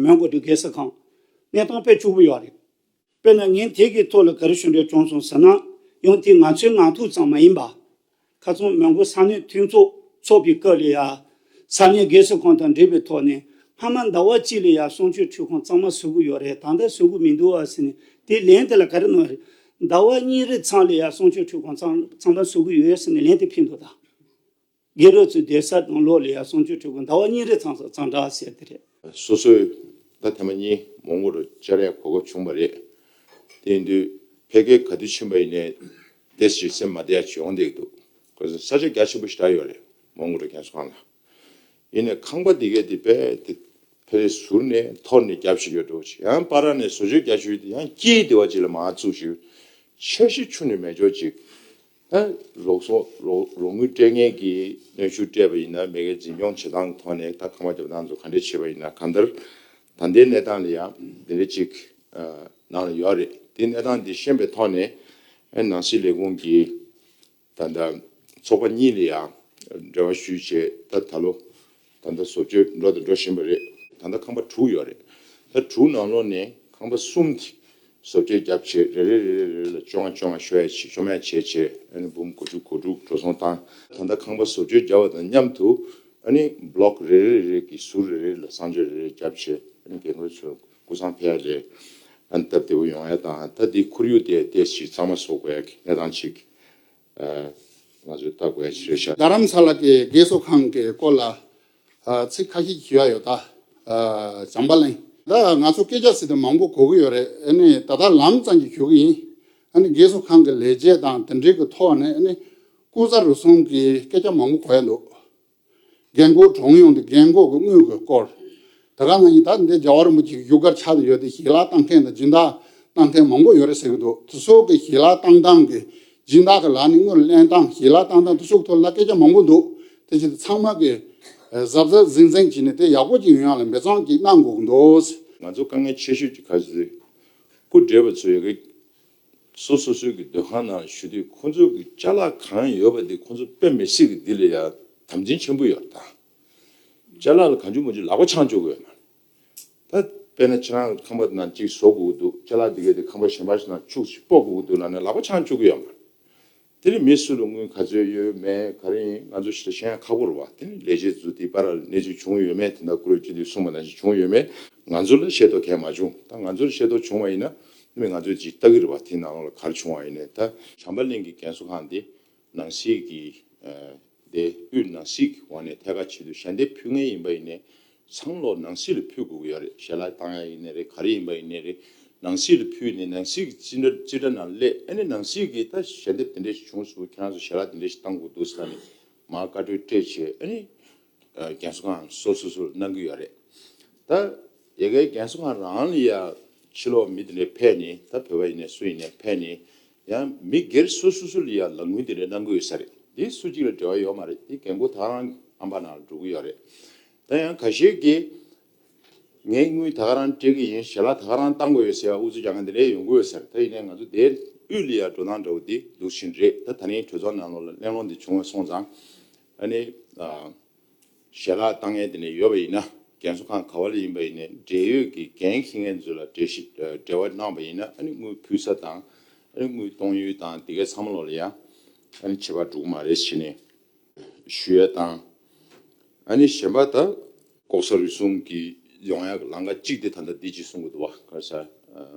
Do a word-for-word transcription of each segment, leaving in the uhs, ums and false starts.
མོན་གྷོ་དེ་རྒས་གསོ་ཁང་གནས་སྟངས་དཔེ་སྐྱོ་པོ་ཡོད་རེད། དཔེར་ན་ངས་དེ་གི་ཐོག་ལ་ག་རེ་ཞུ་འདོད་བྱུང་སོང་ཟེར་ན། ཡང་དེ་ང་ཚོའི་ངང་ཐུག་ཙམ་མ་ཡིན་པ། ཁ་སང་མོན་གྷོ་ས་གནས་མཐུན་ཚོགས་ཚོགས་པའི་སྐབས་ལ་ཡ། ས་གནས་རྒས་གསོ་ཁང་དང་འབྲེལ་བའི་ཐོག་ནས་སྔ་མ་ཟླ་བ་གཅིག་ལ་ཡ་གསང་སྤྱོད་འཕྲུལ་ཁང་གཙང་མ་བཟོ་གི་ཡོད་རེད། ད་ལྟ་བཟོ་གི་མི་འདུག་ཨ་ཟེར་ནས་དེ་ལན་དེ་ལ་ག་རེ་གནང་རེད། ཟླ་བ་གཉིས་རེ་ཚང་ལ་ཡ་གསང་སྤྱོད་འཕྲུལ་ཁང་གཙང་གཙང་མ་བཟོ་གི་ཡོད་ཟེར་ནས་ལན་དེ་ཕུལ་འདུག་ད། དགེ་རོགས་ཚོའི་སྡོད་ས་དང་ལོགས་ལ་ཡ་གསང་སྤྱོད་འཕྲུལ་ཁང་ཟླ་བ་གཉིས་རེ་ཚང་ས་གཙང་སྦྲ་ཟེར་དེ་རེད། སོ་སོའི་ད་ཐེངས་མ་གཉིས་མོན་གྷོ་རུ་བཅར་ཡ་གོ་སྐབས་བྱུང་བ་རེད། དེ་ཡིན་དུས་ཕལ་སྐད་ག་དུས་ཕྱིན་པ་ཡིན་ནའི་ཏོག་ཙམ་སེམས་མ་བདེ་ཡ་ཅིག་ཡོང་བསྡད་ཀྱི་འདུག་ཁོ་ཚོ་ས་ཆ་རྒྱ་ཆེན་པོ་ཞེ་དྲག་ཡོད་རེད། མོན་གྷོ་རུ་རྒན་གསོ་ཁང་ལ། ཡིན་ནའི་ཁང་པ་འདི་གས་དེ་དཔེ་དེ་ཕལ་ཟུར་ནས་ཐོར་ནས་རྒྱབ་བཞིན་ཡོད་འགྲོ་ཞིག་ཡང་པ་ར་ནས་བཟོ་བཅོས་རྒྱག་ཞུས་དེ་ཡང་སྐྱིད་དེ་བ་ཅིག་ལ་མ་བཙུགས་ཞུས། འཆར་གཞི་ཆུ་ནས་མེད་འཇོག་ཅིག་ད་རོགས་སོ་རོགས་རོགས་དངུལ་སྤྲད་མཁན་གྱི་གནོན་ཤུགས་སྤྲད་པ་ཡིན་ན་མི་སྒེར་འཛིན་སྐྱོང་བྱེད་སྟངས་ཐོག་ནས་ད་ཁང་པ་རྒྱབ་སྟངས་ཚོ་ག་འདྲས་བྱེད་པ་ཡིན་ན་གང་ལྟར་ད་ལྟའི་གནས་སྟངས་ལ་ཡང་དེ་འདྲས་ཅིག་ནང་ལ་ཡོད་རེད། དེ་གནས་སྟངས་འདི་ཤེས་པའི་ཐོག་ནས་ནང་སྲིད་ལས་ཁུངས་ཀྱི་ད་ལྟ་ཚོགས་པ་གཉིས་ལ་ཡང་འབྲེལ་བ་ཞུས་བྱས་ད་ད་ལོ་ད་ལྟ་བཟོ་བཅོས་འགྲོ་དང་འགྲོ་བཞིན་པ་རེད། ད་ལྟ་ཁང་པ་དྲུག་ཡོད་རེད། ད་དྲུག་ནང་ལོགས་ནས་ཁང་པ་གསུམ་དེ་བཟོ་བཅོས་བརྒྱབ་བྱས་རེ་རེ་རེ་རེ་རེ་ལ་བཅོ་ལྔ་བཅོ་ལྔ་ཤོ་ཡ་བྱས་ཤོ་མ་བྱས་བྱས་ཨ་ནི་འབུམ་དགུ་ཕྲུགས་དགུ་ཕྲུགས་འགྲོ་སོང་བཏང་། ད་ལྟ་ཁང་པ་བཟོ་བཅོས་བརྒྱབ་པ་དང་མཉམ་དུ་ཨ་ནི་བློག་རེ་རེ་རེ་གི་ཟུར་རེ་རེ་ལ་གསང་སྤྱོད་རེ་རེ་བརྒྱབ་བྱས་ཨ་ནི་རྒན་རྒོན་ཚོ་སྐུ་སང་ཕེབས་ཡ་ལས་ཨ་ནི་སྟབས་བདེ་པོ་ཡོང་ཡ་དང་ད་འདི་ཁོར་ཡུག་དེ་ཏོག་ཙམ་གཙང་མ་བཟོ་དགོས་ཡ་གི་གནས་སྟངས་ཅིག་ང་ཚོས་ལྟ་དགོས་ཡ་ཞིག་རེད་ཤག་རྡ་རམ་ས་ལ་གི་རྒས་གསོ་ཁང་གི་སྐོར་ལ་ཚིག་ཁ་ཤས་ཞུ་ཡ་ཡོད་ད། བྱམས་པ་གླིང་། ད་ང་ཚོ་སྐད་ཆ་ཟེར་དུས་མང་པོ་གོ་གི་ཡོད་རེད། ཨ་ནི་ད་ལྟ་ལམ་ཙམ་གྱི་ཞུ་གི་ཡིན། ཨ་ནི་རྒས་གསོ་ཁང་གི་ལས་བྱེད་དང་དེ་འབྲེལ་གྱི་ཐོག་ནས་ཨ་ནི་ལྐོག་ཟ་རུལ་སུངས་ཀྱི་སྐད་ཆ་མང་པོ་གོ་ཡ་འདུག་རྒན་འཁོགས་གྲོངས་ཡོང་དུས་རྒན་འཁོགས་ཀྱི་དངུལ་གྱི་སྐོར། ད་ག་ནང་བཞིན་ད་འདི་རྒྱལ་བ་རིན་པོ་ཆེ་གི་བཞུགས་སྒར་ཆགས་ཏེ་ཡོད་དེ་ཞལ་ལག་བཏང་མཁན་དང་སྦྱིན་བདག་བཏང་མཁན་མང་པོ་ཡོད་རེད་ཟེར་གྱི་འདུག་དེ་ཚོ་གི་ཞལ་ལག་བཏང་སྟངས་ཀྱི་སྦྱིན་བདག་གི་ལག་ནས་དངུལ་ལེན་སྟངས་ཞལ་ལག་བཏང་སྟངས་དེ་ཚོ་གི་ཐོག་ལ་སྐད་ཆ་མང་པོ་འདུག་དེ་ཕྱིར་ཚང་མ་གི་གཟབ་གཟབ་གཟིམ་གཟིམ་བྱས་ནས་དེ་ཡག་པོ་ཅིག་ཡོང་ཡ་ལ་འབད་བརྩོན་ཅིག་གནང་དགོས་ཀྱི་འདུག་ང་ཚོ་དཀའ་ངལ་ཆེ་ཤོས་ཀྱི་ག་ཚོད་སྐུ་བགྲེས་པ་ཚོ་ཡོད་གི་སོ་སོ་སོའི་གི་སྡོད་ཁང་ནང་ཞུ་དུས་ཁོང་ཚོ་གི་ཅ་ལག་གང་ཡོད་པ་དེ་ཁོང་ཚོ་དཔེ་མི་སྲིད་གི་འདི་ལ་ཡ་དམ་འཛིན་ཆེན་པོ་ཡོད་རེད་ད། ཅ་ལག་ལ་གང་བྱུང་མང་བྱུང་ལག་པ་འཆང་བཅུག་གི་ཡོད་མ་རེད། ད་དཔེར་ན་ཁྱེད་རང་ཁང་པ་ནང་གཅིག་བཟོ་དགོས་ཀྱི་འདུག་ཅ་ལག་འདི་གས་དེ་ཁང་པ་གཞན་པ་ཞིག་ནང་བཅུག་ཅིག་སྤོ་དགོས་ཀྱི་འདུག་ལབ་ན་ལག་པ་འཆང་བཅུག་གི་ཡོད་མ་རེད། དེ་ནི་མི་སུ་ལ་དངུལ་ག་ཚོད་ཡོད་མེད་ག་རེ་ཡིན་ང་ཚོ་ཞིག་ལ་ཤེས་ཡ་ཁག་པོ་རེད་བ། དེ་ནི་ལས་བྱེད་ཚོ་དེ་བར་ལ་གནས་ཚུལ་བྱུང་ཡོད་མེད་དེ་འདྲ་བཀུར་འོས་སྤྱི་འཐུས་གསུངས་པ་ནང་བཞིན་བྱུང་ཡོད་མེད་ང་ཚོ་ལ་ཤེས་རྟོགས་གང་ཡང་མ་བྱུང་། ད་ང་ཚོ་ལ་ཤེས་རྟོགས་བྱུང་བ་ཡིན་ན་ནི་ང་ཚོས་ཅིག་ལྟ་གི་རེད་བ། དེ་ནང་ལོགས་ལ་ག་རེ་བྱུང་བ་ཡིན་ནའི་ད་བྱམས་པ་གླིང་གི་རྒན་གསོ་ཁང་དེ་ནང་སྲིད་ཀྱི་དེ་དབུས་ནང་སྲིད་ཀྱི་འོག་ནས་ཐད་ཀར་བྱེད་དུས་ཞལ་འདེབས་ཕུལ་མཁན་ཡིན་པ་ཡིན་ནའི་ཚང་མ་ལོག་ནང་སྲིད་ལ་ཕུལ་དགོས་ཀྱི་ཡོད་རེད། ཞལ་ལག་བཏང་ཡ་ཡིན་ནའི་རེད་ག་རེ་ཡིན་པ་ཡིན་ནའི་རེད། ནང་སྲིད་ལ་ཕུལ་ནས་ནང་སྲིད་ཀྱི་རྩིས་ཁྲ་རྩིས་ཁྲ་ནང་སླེབས་ཨ་ནི་ནང་སྲིད་ཀྱི་ད་ཞལ་འདེབས་དེ་འདྲས་ཞིག་བྱུང་སོང་ཁྱེད་རང་ཚོ་ཞལ་ལག་དེ་འདྲས་ཞིག་བཏང་དགོས་འདུག་ཟེར་ནས་མར་བཀའ་འཁྲོལ་སྤྲད་བྱས་ཨ་ནི་རྒན་གསོ་ཁང་སོ་སོ་སོར་གནང་གི་ཡོད་རེད། ད་ཡ་གའི་རྒན་གསོ་ཁང་རང་ལ་ཡ་ཕྱི་ལོགས་མི་དེ་འདྲས་ཕེབས་ནས་ད་བོད་པ་ཡིན་ནའི་སུ་ཡིན་ནའི་ཕེབས་ནས་ཡང་མི་སྒེར་སོ་སོ་སོ་ལ་ཡ་ལག་དངུལ་དེ་འདྲས་གནང་གི་ཡོད་ས་རེད། འདི་སུ་གཅིག་ལ་འབྲེལ་བ་ཡོད་མ་རེད། འདི་རྒན་རྒོན་ད་རང་ཨམ་པ་ནང་ལ་འགྲོ་གི་ཡོད་རེད། ད་ཡང་ཁ་ཤས་ཀྱིས་ངའི་དངུལ་ད་ག་རང་སྤྲད་ཀྱི་ཡིན། ཞལ་ལག་ད་ག་རང་བཏང་དགོས་ཡོད་ཟེར་ཡ་ཨུ་ཚུགས་རྒྱག་མཁན་དེ་འདྲས་ཡོང་གི་ཡོད་ས་རེད། ད་ཡིན་ནའི་ང་ཚོ་དེ་དབུས་ལ་ཡ་འགྲོ་སྟངས་འདྲ་བོ་འདི་འདུག་བཞིན་རེད། ད་ད་ནི་གྲོས་ཚོགས་ནང་ལོགས་ལ་གླེང་སློང་འདི་བྱུང་བ་སོང་ཙང་ཨ་ནི་ཞལ་ལག་བཏང་མཁན་དེ་འདྲས་ཡོད་པ་ཡིན་ན་རྒན་གསོ་ཁང་ག་བ་ལ་ཡིན་པ་ཡིན་ནའི་འབྲེལ་ཡོད་ཀྱི་འགན་འཁྱེར་མཁན་ཚོ་ལ་འབྲེལ་ཞིབ་འབྲེལ་བ་གནང་བ་ཡིན་ན་ཨ་ནི་དངུལ་ཕུལ་ས་དང་ཨ་ནི་དངུལ་གཏོང་ཡུལ་དང་དེ་གའི་ཚང་མ་ལོགས་ལ་ཡ་ཨ་ནི་ཁྱད་པར་འགྲོ་གི་མ་རེད་ཟེར་ནས་ཞུ་ཡ་དང་། ཨ་ནི་གཞན་པ་ད་ལྐོག་ཟ་རུལ་སུངས་ཀྱི་ཡོང་ཡ་གི་ལམ་ཁ་གཅིག་དེ་ད་ལྟ་འདི་གཅིག་གསུང་གི་འདུག་བ། ག་རེ་ཟེར།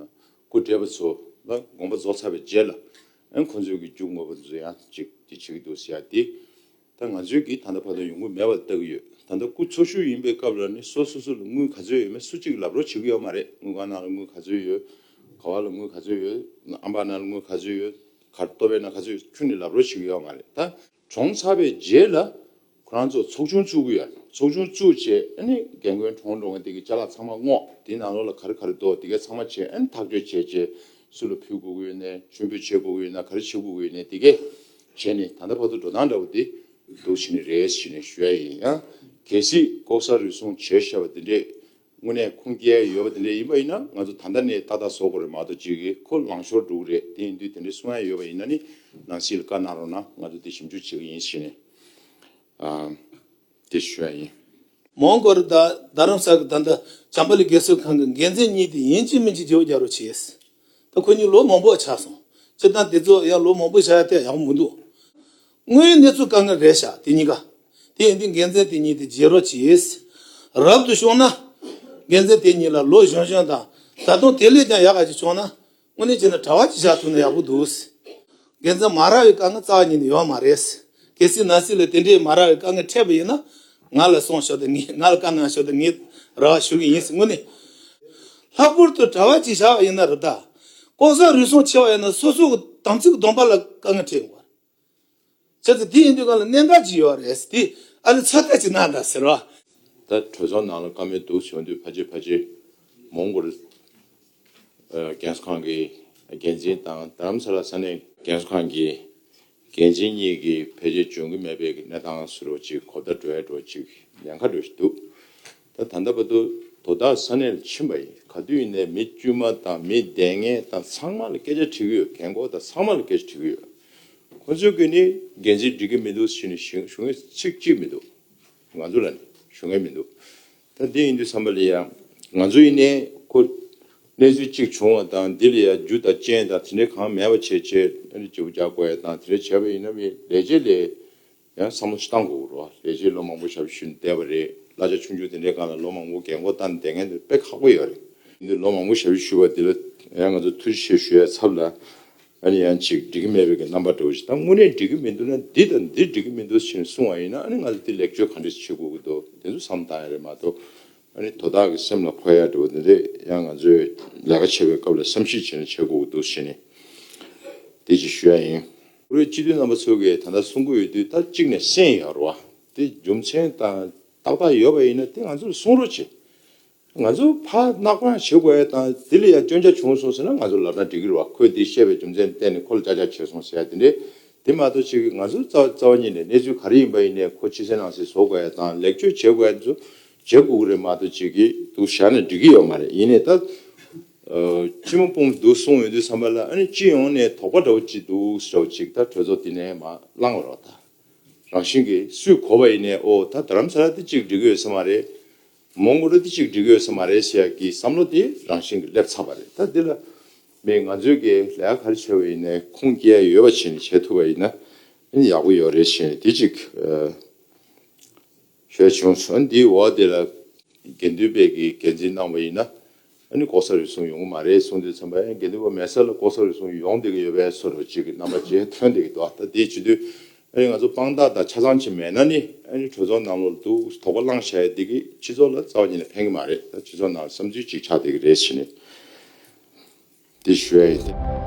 སྐུ་བགྲེས་པ་ཚོ་ལ་དགོངས་པ་རྫོགས་ཚར་བའི་རྗེས་ལ་ཨ་ནི་ཁོང་ཚོས་ཀྱི་རྒྱུ་དངོས་པོ་ཚོ་ཡང་གཅིག་དེ་བྱེད་ཀྱི་འདུག་ཟེར་ཡ་དེ། ད་ང་ཚོས་ཀྱིས་ད་ལྟ་བར་དུ་ཡོང་གི་མེད་པ་ལྟ་གི་ཡོད། ད་ལྟ་སྐུ་འཚོ་བཞུགས་ཡིན་པའི་སྐབས་ལ་ནི་སོ་སོ་སོ་ལ་དངུལ་ག་ཚོད་ཡོད་མེད་སུ་གཅིག་ལབ་རོགས་བྱེད་ཀྱི་ཡོད་མ་རེད། དངུལ་ཁང་ནང་ལ་དངུལ་ག་ཚོད་ཡོད། ག་བ་ལ་དངུལ་ག་ཚོད་ཡོད། ཨམ་པ་ནང་ལ་དངུལ་ག་ཚོད་ཡོད། གར་ལྟོ་བའི་ནང་ག་ཚོད་ཡོད་ཁྱོན་ནས་ལབ་རོགས་བྱེད་ཀྱི་ཡོད་མ་རེད། ད་གྲོངས་ཚར་བའི་རྗེས་ལ་ཁོ་རང་ཚོ་ཚོགས་ཆུང་བཙུགས་ཀྱི་ཡོད་རེད། ཚོགས་ཆུང་བཙུགས་བྱས་ཨ་ནི་རྒན་རྒོན་གྲོངས་འགྲོ་མཁན་དེ་གི་ཅ་ལག་ཚང་མ་སྔོག་དེའི་ནང་ལོགས་ལ་ག་རེ་ག་རེ་འདུག་དེ་གའི་ཚང་མ་བྱས་ཨ་ནི་ཐག་གཅོད་བྱས་བྱས་སུ་ལ་ཕུལ་དགོས་ཀྱི་ཡོད་ནའི་མཆོད་འབུལ་བྱེད་དགོས་ཀྱི་ཡོད་ན་ག་རེ་བྱེད་དགོས་ཀྱི་ཡོད་ནའི་དེ་གས་བྱས་ནས་ད་ལྟ་བར་དུ་འགྲོ་སྟངས་འདྲ་བོ་དེ་འདུག་བྱས་ནས་རེད་ཟེར་ནས་ཞུ་ཡ་ཡིན། ཡང་གལ་སྲིད་ལྐོག་ཟ་རུལ་སུངས་བྱས་བཞག་པ་དེ་འདྲས་དངོས་གནས་ཁུངས་སྐྱེལ་ཡོད་པ་དེ་འདྲས་ཡིན་པ་ཡིན་ན་ང་ཚོ་ད་ལྟ་ནས་ཏག་ཏག་བཟོ་དགོས་རེད་མ་གཏོགས་ཅིག་གིས་ཁོ་ལང་ཤོར་འགྲོ་གི་རེད། དེ་ཡིན་དུས་དེ་འདྲས་གསུང་ཡ་ཡོད་པ་ཡིན་ན་ནི་ནང་སྲིད་ལ་བཀའ་གནང་རོགས་གནང་། ང་ཚོ་དེ་ཞིབ་འཇུག་བྱེད་ཀྱི་ཡིན་ཟེར་ནས་ཨ་དེ་ཞུ་ཡ་ཡིན། མོན་གྷོ་རི་དང་རྡ་རམ་ས་གི་ད་ལྟ་བྱམས་པ་ལ་རྒས་གསོ་ཁང་གི་འགན་འཛིན་གཉིས་དེ་ཡིན་གཅིག་མིན་གཅིག་བརྗེ་པོ་རྒྱག་རོགས་བྱེད། ད་ཁོ་གཉིས་ལོ་མང་པོ་ཆགས་སོང་། སྤྱིར་བཏང་དེ་ཚོ་ཡང་ལོ་མང་པོ་བཞག་ཡ་དེ་ཡག་པོ་མི་འདུག་དངོས་ཡོད་གནས་ཚུལ་དཀའ་ངལ་རེད་ཤག་དེ་གཉིས་ཀ། དེ་ཡིན་དུས་འགན་འཛིན་དེ་གཉིས་དེ་བརྗེ་རོགས་གྱིས། རབ་ཏུ་བྱུང་ན། འགན་འཛིན་དེ་གཉིས་ལ་ལོ་གཞོན་གཞོན་དང་། ད་དུང་དེ་ལས་ཀྱང་ཡག་ག་ཅིག་བྱུང་ན། དངོས་གནས་བྱས་ན་གྲྭ་པ་ཅིག་བཞག་ཐུབ་ན་ཡག་པོ་འདུག་འགན་འཛིན་མ་རག་པའི་དཀའ་ངལ་རྩ་བ་ཉིད་ནས་ཡོད་མ་རེད། གལ་སྲིད་ན་སྲིད་ལ་དེ་འདྲའི་མ་རག་པའི་དཀའ་ངལ་འཕྲད་པ་ཡིན་ན། ང་ལ་གསུངས་ཞོར་དུ་ངས་ང་ལ་བཀའ་གནང་ཞོར་དུ་ངས་རེ་བ་ཞུ་གི་ཡིན་ཟེར་དངོས་གནས། ལྷག་པར་དུ་གྲྭ་པ་ཅིག་བཞག་པ་ཡིན་ན་རེད་ད། ལྐོག་ཟ་རུལ་སུངས་ཆེ་བ་ཡིན་ན་སོ་སོ་གི་དམ་ཚིག་གི་སྡོམ་པ་ལ་དཀའ་ངལ་འཕྲད་ཡོང་བ་རེད། བྱས་ཙང་དེ་ཡིན་དུས་གང་ལ་གནད་འགག་ཅིག་ཡོད་རེད་དེ། ཨ་ལེ་ཚོད་ལྟ་ཅིག་གནང་དང་ཟེར་བ། ད་གྲོས་ཚོགས་ནང་ལ་བཀའ་མོལ་འདུག་བྱུང་དུས་ཕལ་ཆེར་ཕལ་ཆེར་མོན་གྷོ་རི་རྒན་གསོ་ཁང་གི་འགན་འཛིན་དང་རྡ་རམ་ས་ལ་ས་གནས་རྒན་གསོ་ཁང་གི་འགན་འཛིན་གཉིས་ཀྱིས་ཕལ་ཆེར་འཇོན་གྱི་མེད་པའི་གནས་སྟངས་བཟོ་འདྲ་ཅིག་གོ་བརྡ་འགྲོ་ཡ་འདྲ་ཅིག་ཉེན་ཁ་འདྲ་ཞིག་འདུག་ད་ད་ལྟ་བར་དུ་དོ་བདག་ས་གནས་ལ་ཕྱིན་པ་ཡིན། ག་དུས་ཡིན་ནའི་མི་དཀྱུས་མ་དང་མི་སྡུག་བསྔལ་དང་ཚང་མ་ལ་སྐད་ཆ་དྲི་གི་ཡོད། རྒན་འཁོགས་དང་ཚང་མ་ལ་སྐད་ཆ་དྲི་གི་ཡོད། ཁོ་ཚོས་ཀྱིས་ནི་འགན་འཛིན་འགྲིག་གི་མི་འདུག་ཟེར་ནས་ཞུ་ཞུ་མཁན་ཚིག་གཅིག་མི་འདུག་ང་ཚོ་ལ་ནི་ཞུ་མཁན་མི་འདུག་ད་འདི་ཡིན་དུས་བསམ་པ་ལ་ཡང་ང་ཚོ་ཡིན་ནའི་ཁོ་གནས་ཚུལ་གཅིག་བྱུང་བ་དང་འདི་ལ་ཡང་རྒྱུ་དང་རྐྱེན་དང་དེ་འདྲའི་གང་མེད་པ་བྱས་བྱས་ཨ་ནི་བརྗེ་པོ་རྒྱག་དགོས་ཡ་དང་དེ་འདྲ་བྱས་པ་ཡིན་ན་མི་ལས་བྱེད་ལས། ཡང་བསམ་བློ་ཞིག་བཏང་དགོས་རེད་བ། ལས་བྱེད་ལོ་མང་པོ་ཞབས་ཞུ་བསྡད་པ་རེད། གླ་ཆ་ཆུང་ཆུང་དེ་འདྲའི་སྒང་ལ་ལོ་མང་པོ་རྒན་འཁོགས་བཏང་བསྡད་མཁན་དེ་དཔེ་ཁག་པོ་ཡོད་རེད། འདི་ལོ་མང་པོ་ཞབས་ཞུ་ཞུས་པ་འདི་ལ་ཡང་ང་ཚོ་ཐུགས་རྗེ་ཆེ་ཞུ་ཡ་ཚབ་ལ་ཨ་ནི་ཡང་ཅིག་འགྲིག་གི་མེད་པའི་གི་རྣམ་པ་འདྲ་བོ་ཞིག་ད་དངོས་གནས་འགྲིག་གི་མི་འདུག་ན་འདི་དང་འདི་འགྲིག་གི་མི་འདུག་ཞེས་གསུངས་པ་ཡིན་ན་ཨ་ནི་ང་ཚོ་འདི་ལེགས་བཅོས་ག་འདྲ་ཞིག་བྱེད་དགོས་ཀྱི་འདུག་དེ་ཚོ་བསམ་བཏང་ཡ་རེད་མ་གཏོགས། ཨ་ནི་དོ་བདག་གི་སེམས་ལ་འཁོར་ཡ་འདྲ་བོ་དེ་འདྲས་ཡང་ང་ཚོས་ལས་ཀ་བྱེད་པའི་སྐབས་ལ་བསམ་གཞིག་བྱས་ནས་བྱེད་དགོས་ཀྱི་འདུག་ཟེར་ནས་དེ་ཅིག་ཞུ་ཡ་ཡིན། བོད་རིགས་སྤྱི་འཐུས་རྣམ་པ་ཚོ་གིས་ད་ལྟ་གསུང་གི་ཡོད་དུས་ད་གཅིག་ནས་གསན་ཡོད་རེད་བ། དེ་རྒྱུ་མཚན་དང་ཏག་ཏག་ཡོད་པ་ཡིན་ན་དེ་ང་ཚོར་གསུང་རོགས་བྱེད། ང་ཚོ་ཕར་བརྣག་པ་བྱེད་དགོས་ཡ་དང་དེ་ལ་ཡང་སྐྱོན་ཆ་བྱུང་སོང་ཟེར་ན་ང་ཚོ་ལབ་ན་འགྲིག་གི་རེད་བ། ཁོས་དེ་བཤད་པའི་རྒྱུ་མཚན་བརྟེན་ནས་ཁོ་ལ་ཅག་ཅག་བྱས་སོང་ཟེར་ཡ་དེ་འདྲས། དེ་མ་གཏོགས་ཅིག་ང་ཚོ་རྩ་རྩ་བ་ཉིད་ནས་གནས་ཚུལ་ག་རེ་ཡིན་པ་ཡིན་ནའི་ཁོ་ཕྱི་གསལ་ནང་གསལ་བཟོ་དགོས་ཡ་དང་ལེགས་བཅོས་བྱེད་དགོས་ཡ་ཚོ་བྱེད་དགོས་ཀྱི་རེད་མ་གཏོགས་ཅིག་གིས་འདུག་བཞག་ན་འགྲིག་གི་ཡོད་མ་རེད། ཡིན་ནའི་ད་སྤྱི་མོ་སྤུངས་འདུག་གསུངས་ཡོང་དུས་ཙམ་པ་ལ་ཨ་ནི་སྤྱི་ཡོངས་ནས་དོགས་པ་འདྲ་བོ་ཅིག་འདུག་ཟེར་བ་ཅིག་ད་གྲོས་ཚོགས་འདི་ནས་མར་བླངས་པ་རེད་བ། ད་རང་བཞིན་གྱིས་སུས་གོ་བ་ཡིན་ནའི་ཨོ་ད་རྡ་རམ་ས་ལ་དེ་ཅིག་འགྲིག་གི་ཡོད་ས་མ་རེད། མོན་གྷོ་རི་དེ་གཅིག་འགྲིག་གི་ཡོད་ས་མ་རེད་ཟེར་ཡག་གི་བསམ་བློ་དེ་རང་བཞིན་གྱིས་སླེབས་ཚར་བ་རེད། ད་འདི་ལ་མི་ང་ཚོས་ཀྱི་ལས་ཀ་ག་རེ་བྱས་པ་ཡིན་ནའི་ཁུངས་སྐྱེལ་ཡ་ཡོད་པ་བྱས་ནས་བྱེད་ཐུབ་པ་ཡིན་ན་ཨ་ནི་ཡག་པོ་ཡོད་རེད་ཟེར་ནས་དེ་གཅིག་ཨ་ཞུ་ཡ་བྱུང་སོང་། འདིའི་འོག་དེ་ལ་དགེ་འདུན་པས་ཀྱི་འགན་འཛིན་གནང་བ་ཡིན་ན་ཨ་ནི་ལྐོག་ཟ་རུལ་སུངས་ཡོང་གི་མ་རེད་གསུངས་དུས་ཙམ་པ་ཡང་དགེ་འདུན་པ་མེད་ས་ལ་ལྐོག་ཟ་རུལ་སུངས་ཡོང་བསྡད་ཀྱི་ཡོད་པའི་བཟོ་འདྲ་ཅིག་གི་རྣམ་པ་ཅིག་ཐོན་བསྡད་ཀྱི་འདུག་ད་དེ་བྱེད་དུས། ཨ་ནི་ང་ཚོ་དཔང་རྟགས་དང་ཆ་ཚང་ཅིག་མེད་ན་ནི་ཨ་ནི་གྲོས་ཚོགས་ནང་ལོགས་འདུག་དོགས་པ་བསླངས་བཞག་ཡ་འདི་གིས་སྤྱི་ཚོགས་ལ་རྩ་བ་ཉིད་ནས་ཕན་གྱི་མ་རེད། ད་སྤྱི་ཚོགས་ནང་བསམ་ཚུལ་ཅིག་ཆགས་བསྡད་ཀྱི་རེད་ཟེར་ནས་འདི་ཞུ་ཡ་ཡིན།